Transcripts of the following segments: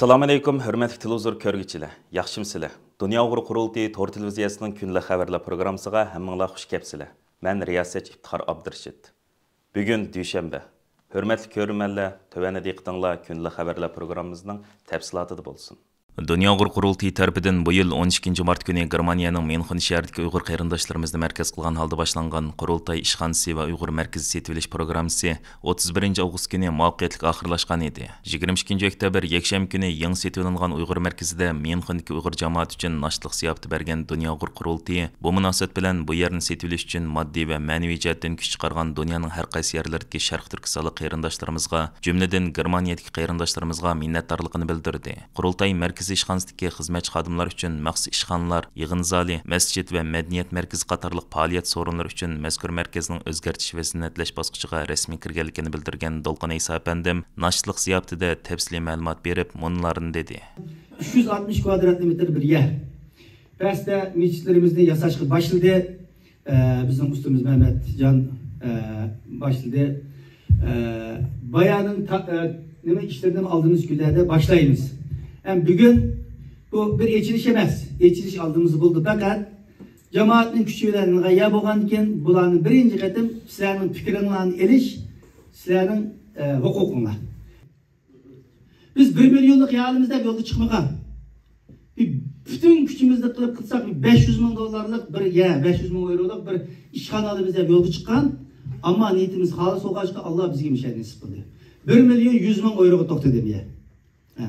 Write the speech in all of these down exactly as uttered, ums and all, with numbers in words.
ئەسسالامۇئەلەيكۇم، ھۆرمەتلىك تېلېۋىزور كۆرگۈچىلەر، ياخشىمۇسىلەر؟ دۇنيا ئۇيغۇر قۇرۇلتىيى تور تېلېۋىزىيەسىنىڭ كۈندىلىك خەۋەرلەر پروگراممىسىغا ھەممىڭلار خۇش كەپسىلەر. مەن رىياسەتچى ئىپتىخار ئابدۇرېشىت. بۈگۈن دۈشەنبە. ھۆرمەتلىك كۆرۈرمەنلەر، تۆۋەندە دىققىتىڭلار كۈندىلىك خەۋەرلەر پروگراممىمىزنىڭ تەپسىلاتىدا بولسۇن. دۇنيا ئۇيغۇر قۇرۇلتىيى تەرىپىدىن بۇ يىل ئون ئىككىنچى مارت كۈنى گېرمانىيەنىڭ ميۇنخېن شەھىرىدىكى ئۇيغۇر قېرىنداشلىرىمىزنى مەركەز قىلغان ھالدا باشلانغان قۇرۇلتاي ئىشخانىسى ۋە ئۇيغۇر مەركىزى سېتىۋېلىش پروگراممىسى ئوتتۇز بىرىنچى ئاۋغۇست كۈنى مۇۋەپپەقىيەتلىك ئاخىرلاشقان ئىدى. يىگىرمە ئىككىنچى ئۆكتەبىر يەكشەنبە كۈنى يېڭى سېتىۋېلىنغان ئۇيغۇر مەركىزىدە ميۇنخېندىكى ئۇيغۇر جامائىتى ئۈچۈن ناشتىلىق زىياپىتى بەرگەن دۇنيا ئۇيغۇر قۇرۇلتىيى بۇ مۇناسىۋەت بىلەن بۇ يەرنى سېتىۋېلىش ئۈچۈن ماددىي ۋە مەنىۋى جەھەتتىن كۈچ چىقارغان دۇنيانىڭ ھەر قايسى يەرلىرىدىكى شەرقىي تۈركىستانلىق قېرىنداشلىرىمىزغا، جۈملىدىن گېرمانىيەدىكى قېرىنداشلىرىمىزغا مىننەتدارلىقىنى بىلدۈردى. قۇرۇلتاي مەركىزىي ئىشخانىسىدىكى خىزمەتچى خادىملار ئۈچۈن مەخسۇس ئىشخانىلار، يىغىن زالى، مەسچىت ۋە مەدەنىيەت مەركىزى قاتارلىق پائالىيەت سورۇنلىرى ئۈچۈن مەزكۇر مەركەزنىڭ ئۆزگەرتىش ۋە زىننەتلەش باسقۇچىغا رەسمىي كىرگەنلىكىنى بىلدۈرگەن دولقۇن ئەيسا ئەپەندىم ناشتىلىق زىياپىتىدە تەپسىلىي مەلۇمات بېرىپ، مۇنۇلارنى دېدى. ئۈچ يۈز ئاتمىش كۋادراتنى مېتىر بىر يەر. پەستە مەسچىتلىرىمىزنى ياساشقا باشلىدى. ئە، بىزنىڭ ئۇستىمىز مەمەتجان، ئە، باشلىدى. ئە، بايانىڭ تا-، ئە، نېمە ئىشلىرىنى ئالدىمىز كۈنلەردە باشلايمىز. ھەم بۈگۈن بۇ بىر ئېچىلىش ئەمەس. ئېچىلىش ئالدىمىزدا بولدى. پەقەت جامائەتنىڭ كۈچى بىلەن يا بولغاندىكىن، بۇلارنى بىرىنچى قېتىم سىلەرنىڭ پىكرىڭلارنى ئېلىش سىلەرنىڭ، ئە، ھوقۇقۇڭلار. بىز بىر مىليونلۇق يەر ئالىمىز دەپ يولغا چىقمىغان. بىر پۈتۈن كۈچىمىزنى قىلىپ قىلساق، بىر بەش يۈز مىڭ دوللارلىق بىر يەر، بەش يۈز مىڭ ئايرولۇق بىر ئىشخانا ئالىمىز دەپ يولغا چىققان. ئەمما نىيىتىمىز خالىس بولغاچقا، ئاللا بىزگە مۇشۇ يەرنى نېسىپ قىلدى. بىر مىليون يۈز مىڭ ئايروغا توختىدى بۇ يەر. ھە.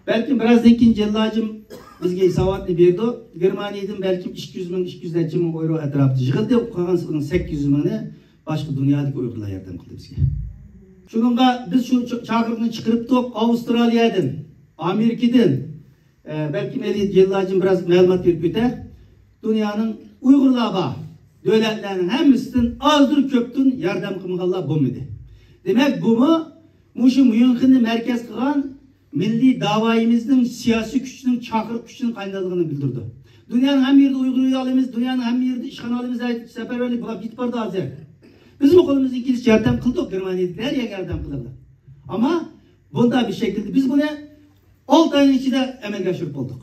بەلكىم بىرازدىن كېيىن جەللاجىم بىزگە ھېساباتنى بېرىدۇ. گېرمانىيەدىن بەلكىم ئىككى يۈز مىڭ، ئىككى يۈز نەچچە مىڭ ئايرو ئەتراپىدا يىغىلدى. قالغان سەككىز يۈز مىڭنى باشقا دۇنيادىكى ئۇيغۇرلار ياردەم قىلدى بىزگە. شۇنىڭغا بىز شۇ چا-، چاقىرىقنى چىقىرىپ تۇرۇپ، ئاۋسترالىيەدىن، ئامېرىكىدىن، ئە، بەلكىم ھېلى يىللاردىن بىراز مەلۇمات بېرىپ ئۆتە، دۇنيانىڭ ئۇيغۇرلار بار دۆلەتلەرنىڭ ھەممىسىدىن ئازدۇر كۆپتۇر ياردەم قىلمىغانلار بولمىدى. دېمەك، بۇمۇ مۇشۇ ميۇنخېننى مەركەز قىلغان مىللىي داۋايىمىزنىڭ سىياسىي كۈچىنىڭ چاقىرىق كۈچىنىڭ قاينىدىغىنىنى بىلدۈرىدۇ. دۇنيانىڭ ھەممە يېرىدە ئۇيغۇر ئۆيى ئالىمىز، دۇنيانىڭ ھەممە يېرىدە ئىشخانا ئالىمىز، سەپەرۋەرلىك بۇلار يېتىپ بارىدۇ ھازىر. بىزمۇ قولىمىزدىن كېلىشىچە ياردەم قىلدۇق، گېرمانىيەدىكى ھەر يەرگە ياردەم قىلدۇق. ئەمما بۇنداق بىر شەكىلدە بىز بۇنى ئالتە ئاينىڭ ئىچىدە ئەمەلگە ئاشۇرۇپ بولدۇق.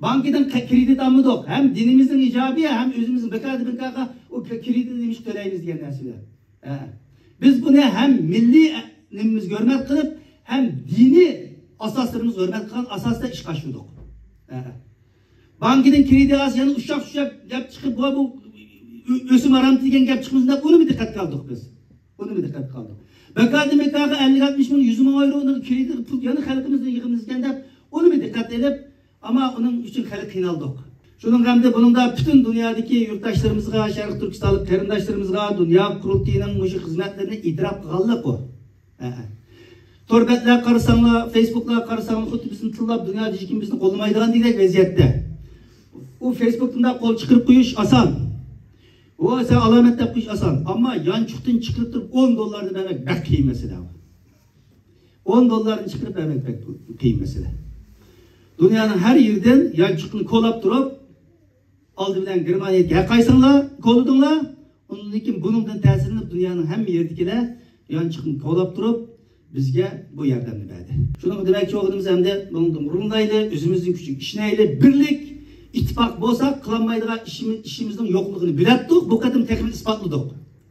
بانكىدىن قە-، كرېدىت ئالمىدۇق. ھەم دىنىمىزنىڭ ئىجابى، ھەم ئۆزىمىزنىڭ بىكاردىن بىكارغا ئۇ ك-، كرېدىتنى نېمىشقا تۆلەيمىز دېگەن نەرسە بىلەن. ھە. بىز بۇنى ھەم مىللىي نېمىمىزگە ھۆرمەت قىلىپ، ھەم دىنىي ئاساسلىرىمىزغا ھۆرمەت قىلغان ئاساستا ئىشقا ئاشۇردۇق. ھە. بانكىدىن كرېدىت ئالسا يەنە ئۇششاق-چۈششەك گەپ چىقىپ، بۇ، بۇ ئۆ-، ئۆسۈم ھارامتى دېگەن گەپ چىقمىسۇن دەپ ئۇنىمۇ دىققەتكە ئالدۇق بىز. ئۇنىمۇ دىققەتكە ئالدۇق. بىكاردىن بىكارغا ئەللىك ئاتمىش مىڭ، يۈز مىڭ ئايرونىڭ كرېدىت پۇل يەنە خەلقىمىزدىن يىغىمىزكەن دەپ ئۇنىمۇ دىققەتكە ئېلىپ، ئەمما ئۇنىڭ ئۈچۈن خېلى قىينالدۇق. شۇنىڭ ھەمدە بۇنىڭدا پۈتۈن دۇنيادىكى يۇرتداشلىرىمىزغا، شەرقىي تۈركىستانلىق قېرىنداشلىرىمىزغا، دۇنيا قۇرۇلتىيىنىڭ مۇشۇ خىزمەتلىرىنى ئېتىراپ قىلغانلىق بۇ. ھە. تور بەتلەرگە قارىساڭلار، فېيسبۇكلارغا قارىساڭلار، خۇددى بىزنى تىللاپ، دۇنيادا ھېچكىم بىزنى قوللىمايدىغاندەك ۋەزىيەتتە. ئۇ فېيسبۇكتا قول چىقىرىپ قويۇش ئاسان. ئۇ سەن ئالامەت دەپ قويۇش ئاسان. ئەمما يانچۇقتىن چىقىرىپ تۇرۇپ ئون دوللارنى بەرمەك بەك قىيىن مەسىلە. ئون دوللارنى چىقىرىپ بەرمەك بەك قىيىن مەسىلە. دۇنيانىڭ ھەر يېرىدىن يانچۇقنى كولاپ تۇرۇپ، ئالدى بىلەن گېرمانىيەگە ھەقايساڭلار، كولىدىڭلار، ئۇندىن كېيىن بۇنىڭدىن تەسىرلىنىپ، دۇنيانىڭ ھەممە يېرىدىكىلەر يانچۇقنى كولاپ تۇرۇپ، بىزگە بۇ ياردەمنى بەردى. شۇنىڭغا دېمەكچى بولغىنىمىز، ئەمدى بۇنىڭدىن ئورۇنلايلى، ئۆزىمىزنىڭ كۈچىگە ئىشىنەيلى، بىرلىك، ئىتتىپاق بولساق، قىلالمايدىغان ئىشىمىز، ئىشىمىزنىڭ يوقلۇقىنى بىلەتتۇق، بۇ قېتىم تېخىمۇ ئىسپاتلىدۇق.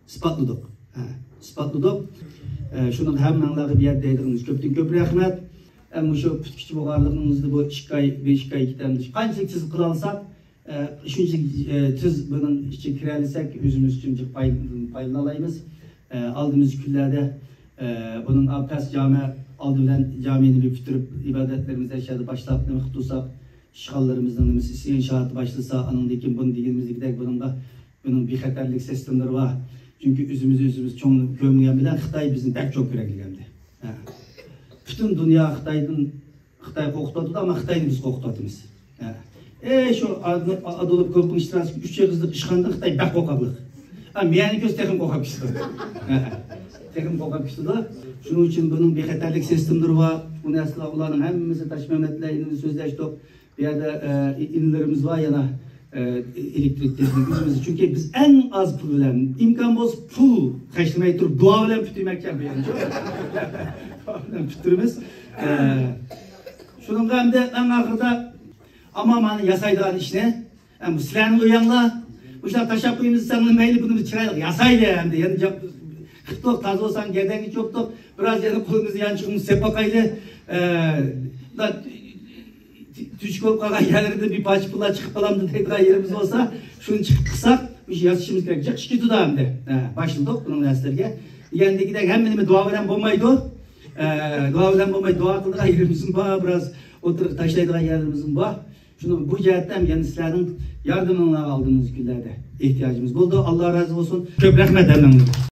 ئىسپاتلىدۇق. ھە، ئىسپاتلىدۇق. ئە، شۇنىڭغا ھەممەڭلارغا بۇ يەردە دەيدىغىنىمىز كۆپتىن كۆپ رەھمەت. ئە، مۇشۇ پۈتكۈچى بولغانلىقىڭىزدا بۇ ئىككى ئاي، بىر ئىككى ئاي كېتەمدۇ. قانچىلىك تېز قىلالىساق، ئە، شۇنچىلىك، ئە، تېز بۇنىڭ ئىچىگە كىرەلىسەك، ئۆزىمىز ئۈچۈن جىق پاي-، پايدىنالايمىز. ئە، ئالدىمىزدىكى كۈنلەردە، ئە، بۇنىڭ پەس جامە ئالدى بىلەن جامىنى بىر پۈتتۈرۈپ، ئىبادەتلىرىمىزنى ئەشەدە باشلاپ، نېمە قىلىپ تۇرساق، ئىشخانىلىرىمىزنىڭ نېمىسى ئىسيان شائىتى باشلىسا، ئانىڭدىن كېيىن بۇنى دېگىنىمىزدەك بۇنىڭغا، بۇنىڭ بىخەتەرلىك سىستېمىلىرى بار. چۈنكى ئۆزىمىز ئۆزىمىز چوڭ كۆرمىگەن بىلەن خىتاي بىزنى بەك چوڭ كۆرەلىگەندى. ھە. پۈتۈن دۇنيا خىتايدىن، خىتاي قورقۇتۇۋاتىدۇ، ئەمما خىتاينى بىز قورقۇتۇۋاتىمىز. ھە. ئەي، شۇ ئادولف گروپنىڭ ئىچىدىكى ئۈچ ئېغىزلىق ئىشخانىدا خىتاي بەك قورقاقلىق. ھە، مېيەنى كۆرسە تېخىمۇ قورقۇپ كېتىدۇ. ھە. تېخىمۇ قورقۇپ كېتىدۇ. شۇنىڭ ئۈچۈن بۇنىڭ بىخەتەرلىك سىستېمىلىرى بار. بۇ نەرسىلەر، ئۇلارنىڭ ھەممىسى تاشمەمەت بىلەن سۆزلەشتۇق. بۇ يەردە، ئە، ئىنىلىرىمىز بار يەنە، ئە، ئېلېكتىرىك تېخنىكىمىز. چۈنكى بىز ئەڭ ئاز پۇل بىلەن، ئىمكان بولسا پۇل خەجلىمەي تۇرۇپ، دۇئا بىلەن پۈتتۈرمەكچى بۇ يەرنى. دۇئا بىلەن پۈتتۈرىمىز. ئە، شۇنىڭغا ئەمدى ئەڭ ئاخىرىدا، ئەمما مانا ياسايدىغان ئىشنى، ئەمدى سىلەرنىڭ ئۆيۈڭلار، مۇشۇنداق تاشلاپ قويىمىز دېسەڭلار مەيلى، بۇنى بىر چىرايلىق ياسايلى ئەمدى. يەنە جاپ-، قىپتۇق، تازا بولساڭ گەدەنگە چوپتۇق، بىراز يەنە قولىمىزنى يانچۇقىمىزنى سېپ باقايلى. ئە، تۈ-، تۈچۈك بولۇپ قالغان يەرلىرىدىن بىر پارچە پۇللار چىقىپ قالامدۇ دەيدىغان يېرىمىز بولسا، شۇنى چىقىپ قىلساق، مۇشۇ ياسىشىمىز كېرەك. جىق ئىش كېتىدۇ ئەمدى. ھە، باشلىدۇق بۇنىڭ نەرسىلىرىگە. دېگەندىكىدەك ھەممىنى دۇئا بىلەن بولمايدۇ. ئە، دۇئا بىلەن بولماي، دۇئا قىلىدىغان يېرىمىزمۇ بار، بىراز ئوتتۇرىغا تاشلايدىغان يەرلىرىمىزمۇ بار. شۇنىڭ، بۇ جەھەتتە ھەم يەنە سىلەرنىڭ ياردىمىڭلارغا ئالدىمىزدىكى كۈنلەردە ئېھتىياجىمىز بولىدۇ. ئاللا رازى بولسۇن. كۆپ رەھمەت ھەممىڭلارغا.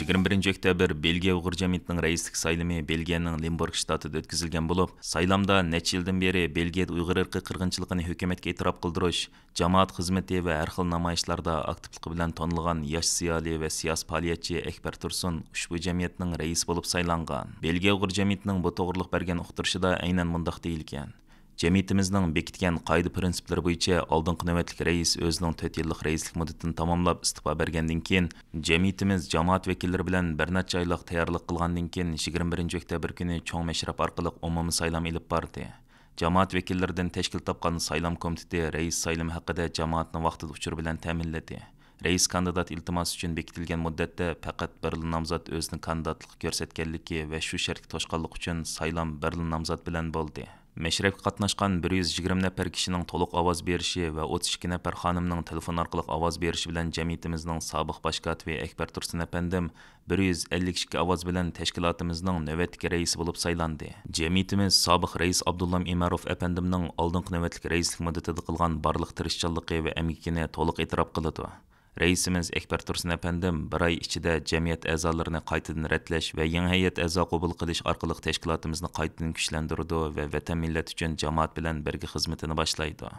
يىگىرمە بىرىنچى ئۆكتەبىر بېلگىيە ئۇيغۇر جەمئىيىتىنىڭ رەئىسلىك سايلىمى بېلگىيەنىڭ لېمبورگ شتاتىدا ئۆتكۈزۈلگەن بولۇپ، سايلامدا نەچچە يىلدىن بېرى بېلگىيەدە ئۇيغۇر ئىرقىي قىرغىنچىلىقىنى ھۆكۈمەتكە ئېتىراپ قىلدۇرۇش، جامائەت خىزمىتى ۋە ھەر خىل نامايىشلاردا ئاكتىپلىقى بىلەن تونۇلغان ياش زىيالىي ۋە سىياسىي پائالىيەتچى ئەكبەر تۇرسۇن ئۇشبۇ جەمئىيەتنىڭ رەئىسى بولۇپ سايلانغان. بېلگىيە ئۇيغۇر جەمئىيىتىنىڭ بۇ توغرىلىق بەرگەن ئۇقتۇرۇشىدا ئەينەن مۇنداق دېيىلگەن: جەمئىيىتىمىزنىڭ بېكىتكەن قائىدە پىرىنسىپلىرى بويىچە ئالدىنقى نۆۋەتلىك رەئىس ئۆزىنىڭ تۆت يىللىق رەئىسلىك مۇددىتىنى تاماملاپ ئىستېپا بەرگەندىن كېيىن، جەمئىيىتىمىز جامائەت ۋەكىللىرى بىلەن بىر نەچچە ئايلىق تەييارلىق قىلغاندىن كېيىن، يىگىرمە بىرىنچى ئۆكتەبىر كۈنى چوڭ مەشرەپ ئارقىلىق ئومۇمىي سايلام ئېلىپ باردى. جامائەت ۋەكىللىرىدىن تەشكىل تاپقان سايلام كومىتېتى رەئىس سايلىمى ھەققىدە جامائەتنى ۋاقتىدا ئۇچۇر بىلەن تەمىنلىدى. رەئىس كاندىدات ئىلتىماسى ئۈچۈن بېكىتىلگەن مۇددەتتە پەقەت بىرلا نامزات ئۆزىنىڭ كاندىداتلىقى كۆرسەتكەنلىكى ۋە شۇ شەرتكە توشقانلىقى ئۈچۈن سايلام بىرلا نامزات بىلەن بولدى. مەشرەپكە قاتناشقان بىر يۈز يىگىرمە نەپەر كىشىنىڭ تولۇق ئاۋاز بېرىشى ۋە ئوتتۇز ئىككى نەپەر خانىمنىڭ تېلېفون ئارقىلىق ئاۋاز بېرىشى بىلەن جەمئىيىتىمىزنىڭ سابىق باش كاتىپى ئەكبەر تۇرسۇن ئەپەندىم بىر يۈز ئەللىك ئىككى ئاۋاز بىلەن تەشكىلاتىمىزنىڭ نۆۋەتتىكى رەئىسى بولۇپ سايلاندى. جەمئىيىتىمىز سابىق رەئىس ئابدۇللام ئىماروف ئەپەندىمنىڭ ئالدىنقى نۆۋەتلىك رەئىسلىك مۇددىتىدا قىلغان بارلىق تىرىشچانلىقى ۋە ئەمگىكىنى تولۇق ئېتىراپ قىلىدۇ. رەئىسىمىز ئەكبەر تۇرسۇن ئەپەندىم بىر ئاي ئىچىدە جەمئىيەت ئەزالىرىنى قايتىدىن رەتلەش ۋە يېڭى ھەيئەت ئەزا قوبۇل قىلىش ئارقىلىق تەشكىلاتىمىزنى قايتىدىن كۈچلەندۈرىدۇ ۋە ۋەتەن مىللەت ئۈچۈن جامائەت بىلەن بىرگە خىزمىتىنى باشلايدۇ.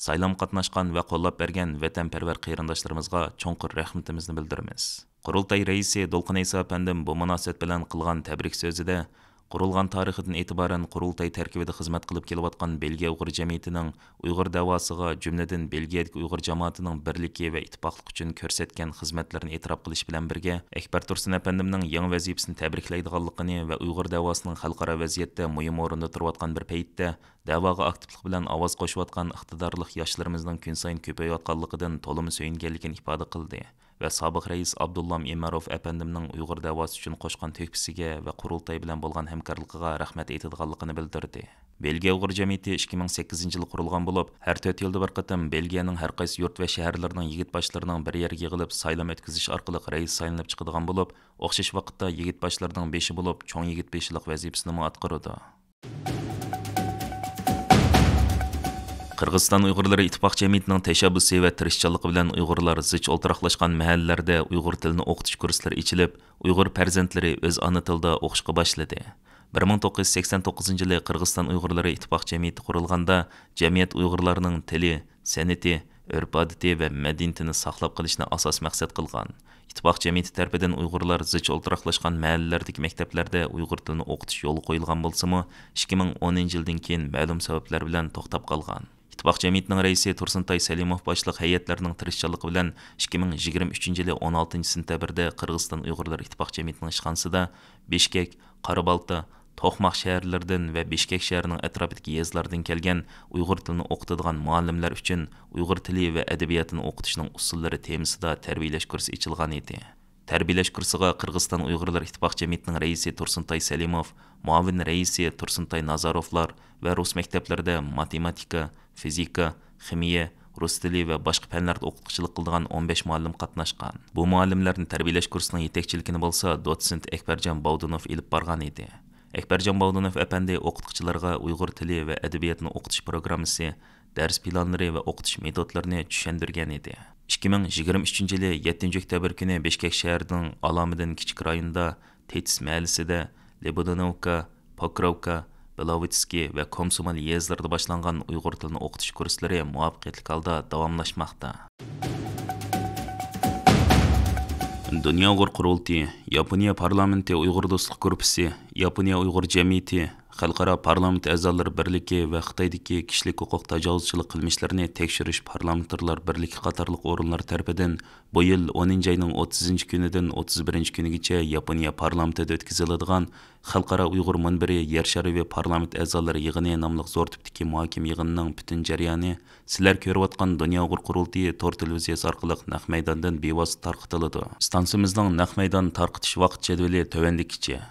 سايلامغا قاتناشقان ۋە قوللاپ بەرگەن ۋەتەنپەرۋەر قېرىنداشلىرىمىزغا چوڭقۇر رەھمىتىمىزنى بىلدۈرىمىز. قۇرۇلتاي رەئىسى دولقۇن ئەيسا ئەپەندىم بۇ مۇناسىۋەت بىلەن قىلغان تەبرىك سۆزىدە، قۇرۇلغان تارىخىدىن ئېتىبارەن قۇرۇلتاي تەركىبىدە خىزمەت قىلىپ كېلىۋاتقان بېلگىيە ئۇيغۇر جەمئىيىتىنىڭ ئۇيغۇر دەۋاسىغا، جۈملىدىن بېلگىيەدىكى ئۇيغۇر جامائىتىنىڭ بىرلىكى ۋە ئىتتىپاقلىقى ئۈچۈن كۆرسەتكەن خىزمەتلىرىنى ئېتىراپ قىلىش بىلەن بىرگە، ئەكبەر تۇرسۇن ئەپەندىمنىڭ يېڭى ۋەزىپىسىنى تەبرىكلەيدىغانلىقىنى ۋە ئۇيغۇر دەۋاسىنىڭ خەلقئارا ۋەزىيەتتە مۇھىم ئورۇندا تۇرۇۋاتقان بىر پەيتتە، دەۋاغا ئاكتىپلىق بىلەن ئاۋاز قوشۇۋاتقان ئىقتىدارلىق ياشلىرىمىزنىڭ كۈنسايىن كۆپىيىۋاتقانلىقىدىن تولىمۇ سۆيۈنگەنلىكىنى ئىپادە قىلدى ۋە سابىق رەئىس ئابدۇللام ئىماروف ئەپەندىمنىڭ ئۇيغۇر دەۋاسى ئۈچۈن قوشقان تۆھپىسىگە ۋە قۇرۇلتاي بىلەن بولغان ھەمكارلىقىغا رەھمەت ئېيتىدىغانلىقىنى بىلدۈردى. بېلگىيە ئۇيغۇر جەمئىيىتى ئىككى مىڭ سەككىزىنچى يىلى قۇرۇلغان بولۇپ، ھەر تۆت يىلدا بىر قېتىم بېلگىيەنىڭ ھەر قايسى يۇرت ۋە شەھەرلىرىنىڭ يىگىت باشلىرىنىڭ بىر يەرگە يىغىلىپ سايلام ئۆتكۈزۈش ئارقىلىق رەئىس سايلىنىپ چىقىدىغان بولۇپ، ئوخشاش ۋاقىتتا يىگىت باشلىرىنىڭ بېشى بولۇپ، چوڭ يىگىت بېشىلىق ۋەزىپىسىنىمۇ ئاتقىرىدۇ. قىرغىزىستان ئۇيغۇرلىرى ئىتتىپاق جەمئىيىتىنىڭ تەشەببۇسى ۋە تىرىشچانلىقى بىلەن ئۇيغۇرلار زىچ ئولتۇراقلاشقان مەھەللىلەردە ئۇيغۇر تىلىنى ئوقۇتۇش كۇرسلىرى ئېچىلىپ، ئۇيغۇر پەرزەنتلىرى ئۆز ئانا تىلىدا ئوقۇشقا باشلىدى. بىر مىڭ توققۇز يۈز سەكسەن توققۇزىنچى يىلى قىرغىزىستان ئۇيغۇرلىرى ئىتتىپاق جەمئىيىتى قۇرۇلغاندا، جەمئىيەت ئۇيغۇرلارنىڭ تىلى، سەنئىتى، ئۆرپ-ئادىتى ۋە مەدەنىيىتىنى ساقلاپ قېلىشنى ئاساس مەقسەت قىلغان. ئىتتىپاق جەمئىيىتى تەرىپىدىن ئۇيغۇرلار زىچ ئولتۇراقلاشقان مەھەللىلەردىكى مەكتەپلەردە ئۇيغۇر تىلىنى ئوقۇتۇش يولغا قويۇلغان بولسىمۇ، ئىككى مىڭ ئونىنچى يىلدىن كېيىن مەلۇم سەۋەبلەر بىلەن توختاپ قالغان. ئىتتىپاق جەمئىيىتىنىڭ رەئىسى تۇرسۇنتاي سەلىموف باشلىق ھەيئەتلەرنىڭ تىرىشچانلىقى بىلەن ئىككى مىڭ يىگىرمە ئۈچىنچى يىلى ئون ئالتىنچى سېنتەبىردە قىرغىزىستان ئۇيغۇرلىرى ئىتتىپاق جەمئىيىتىنىڭ ئىشخانىسىدا بىشكەك، قارابالتا، توقماق شەھەرلىرىدىن ۋە بىشكەك شەھىرىنىڭ ئەتراپىدىكى يېزىلاردىن كەلگەن ئۇيغۇر تىلىنى ئوقۇتىدىغان مۇئەللىملەر ئۈچۈن ئۇيغۇر تىلى ۋە ئەدەبىياتىنى ئوقۇتۇشنىڭ ئۇسۇللىرى تېمىسىدا تەربىيەلەش كۇرسى ئېچىلغان ئىدى. تەربىيەلەش كۇرسىغا قىرغىزىستان ئۇيغۇرلىرى ئىتتىپاق جەمئىيىتىنىڭ رەئىسى تۇرسۇنتاي سەلىموف، مۇئاۋىن رەئىسى تۇرسۇنتاي نازاروفلار ۋە رۇس مەكتەپلىرىدە ماتېماتىكا، فىزىكا، خىمىيە، رۇس تىلى ۋە باشقا پەنلەردە ئوقۇتقۇچىلىق قىلىدىغان ئون بەش مۇئەللىم قاتناشقان. بۇ مۇئەللىملەرنى تەربىيەلەش كۇرسىنىڭ يېتەكچىلىكىنى بولسا دوتسېنت ئەكبەرجان باۋدۇنوف ئېلىپ بارغان ئىدى. ئەكبەرجان باۋدۇنوف ئەپەندى ئوقۇتقۇچىلارغا ئۇيغۇر تىلى ۋە ئەدەبىياتىنى ئوقۇتۇش پروگراممىسى، دەرس پىلانلىرى ۋە ئوقۇتۇش مېتودلىرىنى چۈشەندۈرگەن ئىدى. ئىككى مىڭ يىگىرمە ئۈچىنچى يىلى يەتتىنچى ئۆكتەبىر كۈنى بىشكەك شەھىرىنىڭ ئالامىدىن كىچىك رايونىدا تېتىس مەھەللىسىدە لېبودانوۋكا، پوكروۋكا، بلاۋىتسكى ۋە كومسومول يېزىلىرىدا باشلانغان ئۇيغۇر تىلىنى ئوقۇتۇش كۇرسلىرى مۇۋەپپەقىيەتلىك ھالدا داۋاملاشماقتا. دۇنيا ئۇيغۇر قۇرۇلتىيى، ياپونىيە پارلامېنتى ئۇيغۇر دوستلۇق گۇرۇپپىسى، ياپونىيە ئۇيغۇر جەمئىيىتى، خەلقئارا پارلامېنت ئەزالىرى بىرلىكى ۋە خىتايدىكى كىشىلىك ھوقۇق تاجاۋۇزچىلىق قىلمىشلىرىنى تەكشۈرۈش پارلامېنتارلار بىرلىكى قاتارلىق ئورۇنلار تەرىپىدىن بۇ يىل ئونىنچى ئاينىڭ ئوتتۇزىنچى كۈنىدىن ئوتتۇز بىرىنچى كۈنىگىچە ياپونىيە پارلامېنتىدا ئۆتكۈزۈلىدىغان خەلقئارا ئۇيغۇر مۇنبىرى يەر شارى ۋە پارلامېنت ئەزالىرى يىغىنى ناملىق زور تىپتىكى مۇھاكىمە يىغىنىنىڭ پۈتۈن جەريانى سىلەر كۆرۈۋاتقان دۇنيا ئۇيغۇر قۇرۇلتىيى تور تېلېۋىزىيەسى ئارقىلىق نەق مەيداندىن بىۋاسىتە تارقىتىلىدۇ. ئىستانسىمىزنىڭ نەق مەيدان تارقىتىش ۋاقىت جەدۋىلى تۆۋەندىكىچە.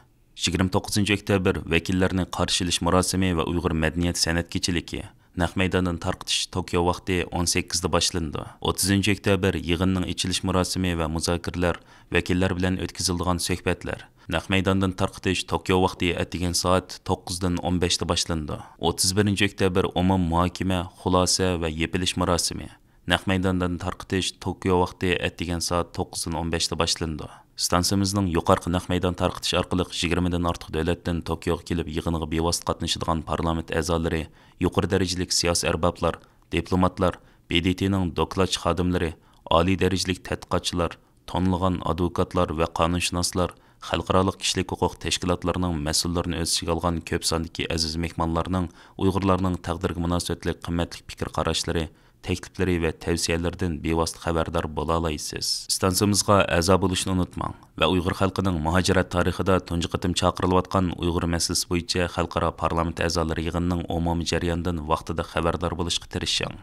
يىگىرمە توققۇزىنچى ئۆكتەبىر ۋەكىللەرنى قارشى ئېلىش مۇراسىمى ۋە ئۇيغۇر مەدەنىيەت سەنئەت كېچىلىكى. نەق مەيداندىن تارقىتىش توكيو ۋاقتى ئون سەككىزدە باشلىنىدۇ. ئوتتۇزىنچى ئۆكتەبىر يىغىننىڭ ئېچىلىش مۇراسىمى ۋە مۇزاكىرىلەر، ۋەكىللەر بىلەن ئۆتكۈزۈلىدىغان سۆھبەتلەر. نەق مەيداندىن تارقىتىش توكيو ۋاقتى ئەتىگەن سائەت توققۇزدىن ئون بەشتە باشلىنىدۇ. ئوتتۇز بىرىنچى ئۆكتەبىر ئومۇم مۇھاكىمە، خۇلاسە ۋە يېپىلىش مۇراسىمى. نەق مەيداندىن تارقىتىش توكيو ۋاقتى ئەتىگەن سائەت توققۇزدىن ئون بەشتە باشلىنىدۇ. ئىستانسىمىزنىڭ يۇقىرىقى نەق مەيدان تارقىتىش ئارقىلىق يىگىرمىدىن ئارتۇق دۆلەتتىن توكيوغا كېلىپ يىغىنغا بىۋاسىتە قاتنىشىدىغان پارلامېنت ئەزالىرى، يۇقىرى دەرىجىلىك سىياسىي ئەربابلار، دىپلوماتلار، ب د ت نىڭ دوكلاتچى خادىملىرى، ئالىي دەرىجىلىك تەتقىقاتچىلار، تونۇلغان ئادۋوكاتلار ۋە قانۇنشۇناسلار، خەلقئارالىق كىشىلىك ھوقۇق تەشكىلاتلىرىنىڭ مەسئۇللىرىنى ئۆز ئىچىگە ئالغان كۆپ ساندىكى ئەزىز مېھمانلارنىڭ ئۇيغۇرلارنىڭ تەقدىرىگە مۇناسىۋەتلىك قىممەتلىك پىكىر قاراشلىرى، تەكلىپلىرى ۋە تەۋسىيەلىرىدىن بىۋاسىتە خەۋەردار بولالايسىز. ئىستانسىمىزغا ئەزا بولۇشنى ئۇنتۇماڭ ۋە ئۇيغۇر خەلقىنىڭ مۇھاجىرەت تارىخىدا تۇنجى قېتىم چاقىرىلىۋاتقان ئۇيغۇر مەسىلىسى بويىچە خەلقئارا پارلامېنت ئەزالىرى يىغىنىنىڭ ئومۇمىي جەريانىدىن ۋاقتىدا خەۋەردار بولۇشقا تىرىشىڭ.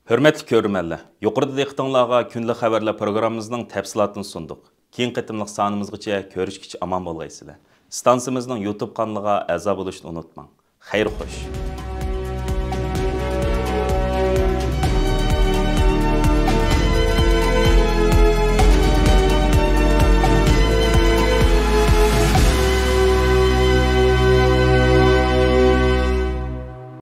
ھۆرمەتلىك كۆرۈرمەنلەر، يۇقىرىدا دىققىتىڭلارغا كۈندىلىك خەۋەرلەر پروگراممىمىزنىڭ تەپسىلاتىنى سۇندۇق. كېيىنكى قېتىملىق سانىمىزغىچە كۆرۈشكىچە ئامان بولغايسىلەر. ئىستانسىمىزنىڭ يۇتۇب قانىلىغا ئەزا بولۇشنى ئۇنتۇماڭ. خەير خوش.